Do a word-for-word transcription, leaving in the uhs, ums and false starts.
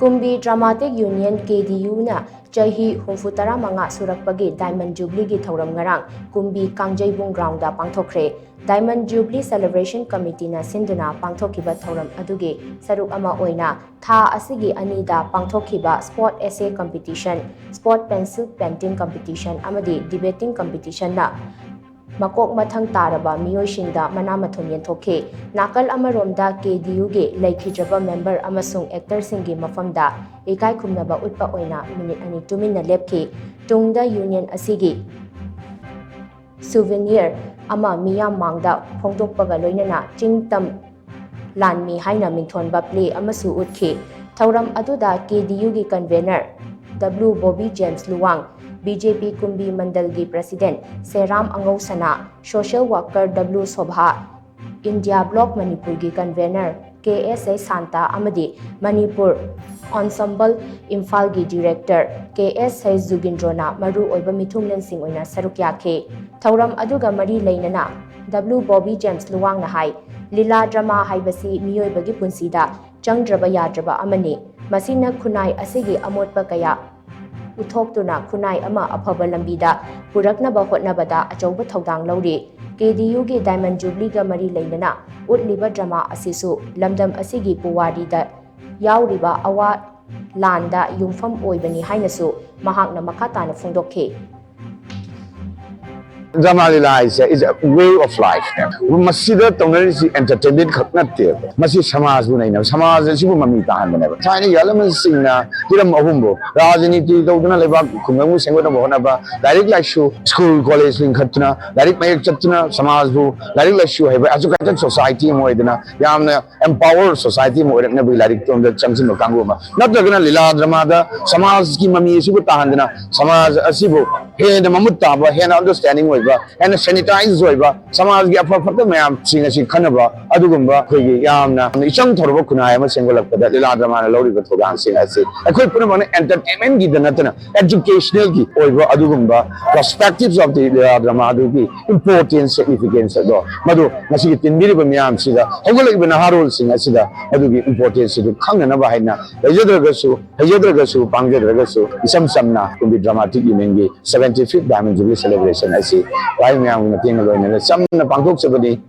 ꯀꯨꯝꯕꯤ dramatic union, ꯀꯦ ꯗꯤ ꯌꯨꯅ ꯆꯍꯤ ꯍꯨꯝꯐꯨ ꯇꯔꯥꯃꯉꯥ ꯁꯨꯔꯛꯄꯒꯤ ꯗꯥꯏꯃꯟ ꯖꯨꯕ꯭ꯂꯤꯒꯤ ꯊꯧꯔꯝ ꯉꯔꯥꯡ ꯀꯨꯝꯕꯤ ꯀꯥꯡꯖꯩꯕꯨꯡ ꯒ꯭ꯔꯥꯎꯟꯗ ꯄꯥꯡꯊꯣꯛꯈ꯭ꯔꯦ꯫ ꯗꯥꯏꯃꯟ ꯖꯨꯕ꯭ꯂꯤ ꯁꯦꯂꯦꯕ꯭ꯔꯦꯁꯟ ꯀꯃꯤꯇꯤꯅ ꯁꯤꯟꯗꯨꯅ ꯄꯥꯡꯊꯣꯛꯈꯤꯕ ꯊꯧꯔꯝ ꯑꯗꯨꯒꯤ ꯁꯔꯨꯛ ꯑꯃ ꯑꯣꯏꯅ ꯊꯥ ꯑꯁꯤꯒꯤ ꯑꯅꯤꯗ ꯄꯥꯡꯊꯣꯛꯈꯤꯕ sport essay competition, sport pencil painting competition ꯑꯃꯗꯤ ꯗꯤꯕꯦꯇꯤꯡ ꯀꯝꯄꯤꯇꯤꯁꯟꯅ ꯃꯀꯣꯛ ꯃꯊꯪ ꯇꯥꯔꯕ ꯃꯤꯑꯣꯏꯁꯤꯡꯗ ꯃꯅꯥ ꯃꯊꯨꯝ ꯌꯦꯟꯊꯣꯛꯈꯤ꯫ ꯅꯥꯀꯜ ꯑꯃꯔꯣꯝꯗ ꯀꯦ ꯗꯤ ꯌꯨꯒꯤ ꯂꯩꯈꯤꯗ꯭ꯔꯕ ꯃꯦꯝꯕꯔ ꯑꯃꯁꯨꯡ ꯑꯦꯛꯇꯔꯁꯤꯡꯒꯤ ꯃꯐꯝꯗ ꯏꯀꯥꯏ ꯈꯨꯝꯅꯕ ꯎꯠꯄ ꯑꯣꯏꯅ ꯃꯤꯅꯤꯠ ꯑꯅꯤ ꯇꯨꯃꯤꯟꯅ ꯂꯦꯞꯈꯤ꯫ ꯇꯨꯡꯗ ꯌꯨꯅꯤꯌꯟ ꯑꯁꯤꯒꯤ ꯁꯨꯚꯦꯅꯤꯌꯔ ꯑꯃ ꯃꯤꯌꯥꯝ ꯃꯥꯡꯗ ꯐꯣꯡꯗꯣꯛꯄꯒ ꯂꯣꯏꯅꯅ ꯆꯤꯡ ꯇꯝ ꯂꯥꯟꯃꯤ ꯍꯥꯏꯅ ꯃꯤꯡꯊꯣꯟꯕ ꯄ꯭ꯂꯦ ꯑꯃꯁꯨ ꯎꯠꯈꯤ꯫ ꯊꯧꯔꯝ ꯑꯗꯨꯗ ꯀꯦ ꯗꯤ ꯌꯨꯒꯤ convenor W Bobby James Luwang, B J P Kumbi ꯃꯟꯗꯜꯒꯤ president Seram Angousana, social worker W Sova, India bloc ꯃꯅꯤꯄꯨꯔꯒꯤ ꯀꯟꯚꯦꯅꯔ ꯀꯦ ꯑꯦꯁ ꯖꯌꯁꯥꯟꯇ ꯑꯃꯗꯤ ꯃꯅꯤꯄꯨꯔ ꯑꯣꯟꯁꯝꯕꯜ ꯏꯝꯐꯥꯜꯒꯤ ꯗꯤꯔꯦꯛꯇꯔ ꯀꯦ ꯑꯦꯁ ꯖꯨꯒꯤꯟꯗ꯭ꯔꯣꯅ ꯃꯔꯨ ꯑꯣꯏꯕ ꯃꯤꯊꯨꯡꯂꯦꯟꯁꯤꯡ ꯑꯣꯏꯅ ꯁꯔꯨꯛ ꯌꯥꯈꯤ꯫ ꯊꯧꯔꯝ ꯑꯗꯨꯒ ꯃꯔꯤ ꯂꯩꯅꯅ ꯗꯕ꯭ꯂꯤꯎ ꯕꯣꯕꯤ ꯖꯦꯝꯁ ꯂꯨꯋꯥꯡꯅ ꯍꯥꯏ, ꯂꯤꯂꯥ ꯗ꯭ꯔꯃꯥ ꯍꯥꯏꯕꯁꯤ ꯃꯤꯑꯣꯏꯕꯒꯤ ꯄꯨꯟꯁꯤꯗ ꯆꯪꯗ꯭ꯔꯕ ꯌꯥꯗ꯭ꯔꯕ ꯑꯃꯅꯤ꯫ ꯃꯁꯤꯅ ꯈꯨꯟꯅꯥꯏ ꯑꯁꯤꯒꯤ ꯑꯃꯣꯠꯄ ꯀꯌꯥ ꯎꯠꯊꯣꯛꯇꯨꯅ ꯈꯨꯟꯅꯥꯏ ꯑꯃ ꯑꯐꯕ ꯂꯝꯕꯤꯗ ꯄꯨꯔꯛꯅꯕ ꯍꯣꯠꯅꯕꯗ ꯑꯆꯧꯕ ꯊꯧꯗꯥꯡ ꯂꯧꯔꯤ꯫ ꯀꯦ ꯗꯤ ꯌꯨꯒꯤ ꯗꯥꯏꯃꯟ ꯖꯨꯕ꯭ꯂꯤꯒ ꯃꯔꯤ ꯂꯩꯅꯅ ꯎꯠꯂꯤꯕ ꯗ꯭ꯔꯃꯥ ꯑꯁꯤꯁꯨ ꯂꯝꯗꯝ ꯑꯁꯤꯒꯤ ꯄꯨꯋꯥꯔꯤꯗ ꯌꯥꯎꯔꯤꯕ ꯑꯋꯥ ꯂꯥꯟꯗ ꯌꯨꯝꯐꯝ ꯑꯣꯏꯕꯅꯤ ꯍꯥꯏꯅꯁꯨ ꯃꯍꯥꯛꯅ ꯃꯈꯥ ꯇꯥꯅ ꯐꯣꯡꯗꯣꯛꯈꯤ꯫ ꯗ꯭ꯔꯃꯥ ꯂꯤꯂꯥ ꯍꯥꯏꯁꯦ is a way of life ꯅꯦ꯫ ꯃꯁꯤꯗ ꯇꯧꯅꯔꯤꯁꯤ ꯑꯦꯟꯇꯔꯇꯦꯟꯃꯦꯟ ꯈꯛ ꯅꯠꯇꯦꯕ, ꯃꯁꯤ ꯁꯃꯥꯖꯕꯨ ꯅꯩꯅꯕ, ꯁꯃꯥꯖ ꯑꯁꯤꯕꯨ ꯃꯃꯤ ꯇꯥꯍꯟꯕꯅꯦꯕ꯫ ꯊꯥꯏꯅꯒꯤ ꯑꯍꯜ ꯂꯃꯟꯁꯤꯡꯅ ꯍꯤꯔꯝ ꯑꯍꯨꯝꯕꯨ, ꯔꯥꯖꯅꯤꯇꯤ ꯇꯧꯗꯨꯅ ꯂꯩꯕꯥꯛ ꯈꯨꯡꯒꯪꯕꯨ ꯁꯦꯝꯒꯠꯅꯕ ꯍꯣꯠꯅꯕ, ꯂꯥꯏꯔꯤꯛ ꯂꯥꯏꯁꯨ, ꯁ꯭ꯀꯨꯜ ꯀꯣꯂꯦꯖ ꯂꯤꯡꯈꯠꯇꯨꯅ ꯂꯥꯏꯔꯤꯛ ꯃꯌꯦꯛ ꯆꯠꯇꯨꯅ ꯁꯃꯥꯖꯕꯨ ꯂꯥꯏꯔꯤꯛ ꯂꯥꯏꯁꯨ ꯍꯩꯕ educated society ꯑꯃ ꯑꯣꯏꯗꯅ ꯌꯥꯝꯅ empowered society ꯑꯃ ꯑꯣꯏꯔꯛꯅꯕꯒꯤ ꯂꯥꯏꯔꯤꯛꯇꯣꯝꯗ ꯆꯪꯁꯤꯟꯕ ꯀꯥꯡꯕꯨ ꯑꯃ, ꯅꯠꯇ꯭ꯔꯒꯅ ꯂꯤꯂꯥ ꯗ꯭ꯔꯃꯥꯗ ꯁꯃꯥꯖꯀꯤ ꯃꯃꯤ ꯑꯁꯤꯕꯨ ꯇꯥꯍꯟꯗꯅ ꯁꯃꯥꯖ ꯑꯁꯤꯕꯨ ꯍꯦꯟꯅ ꯃꯃꯨꯠ ꯇꯥꯕ, ꯍꯦꯟꯅ understanding ꯑꯣꯏꯕ ꯍꯦꯟꯅ ꯁꯦꯅꯤꯇꯥꯏꯖ ꯑꯣꯏꯕ, ꯁꯃꯥꯖꯒꯤ ꯑꯐ ꯐꯠꯇ ꯃꯌꯥꯝꯁꯤꯡ ꯑꯁꯤ ꯈꯟꯅꯕ, ꯑꯗꯨꯒꯨꯝꯕ ꯑꯩꯈꯣꯏꯒꯤ ꯌꯥꯝꯅ ꯏꯆꯪ ꯊꯧꯔꯕ ꯈꯨꯟꯅꯥꯏ ꯑꯃ ꯁꯦꯝꯒꯠꯂꯛꯄꯗ ꯂꯤꯂꯥ ꯗ꯭ꯔꯃꯥꯅ ꯂꯧꯔꯤꯕ ꯊꯧꯗꯥꯡꯁꯤꯡ ꯑꯁꯤ ꯑꯩꯈꯣꯏ ꯄꯨꯝꯅꯃꯛꯅ ꯑꯦꯟꯇꯔꯇꯦꯟꯃꯦꯟꯒꯤꯗ ꯅꯠꯇꯅ educational ꯒꯤ ꯑꯣꯏꯕ ꯑꯗꯨꯒꯨꯝꯕ perspectives of the ꯂꯤꯂꯥ ꯗ꯭ꯔꯃꯥ ꯑꯗꯨꯒꯤ importance, significance ꯑꯗꯣ ꯃꯗꯨ ꯉꯁꯤꯒꯤ ꯇꯤꯟꯕꯤꯔꯤꯕ ꯃꯤꯌꯥꯝꯁꯤꯗ, ꯍꯧꯒꯠꯂꯛꯂꯤꯕ ꯅꯍꯥꯔꯣꯜꯁꯤꯡ ꯑꯁꯤꯗ ꯃꯗꯨꯒꯤ importance ꯑꯗꯨ ꯈꯪꯅꯅꯕ ꯍꯥꯏꯅ ꯂꯩꯖꯗ꯭ꯔꯒꯁꯨ, ꯍꯩꯖꯗ꯭ꯔꯒꯁꯨ, ꯄꯥꯡꯖꯗ꯭ꯔꯒꯁꯨ, ꯏꯆꯝ ꯆꯝꯅ ꯀꯨꯝꯕꯤ Dramatic Union ꯒꯤ seventy fifth Diamond Jubilee Celebration ꯑꯁꯤ ꯋꯥꯍꯩ ꯃꯌꯥꯝꯒꯤ ꯃꯇꯦꯡꯒ ꯂꯣꯏꯅꯅ ꯆꯝꯅ ꯄꯥꯡꯊꯣꯛꯆꯕꯅꯤ꯫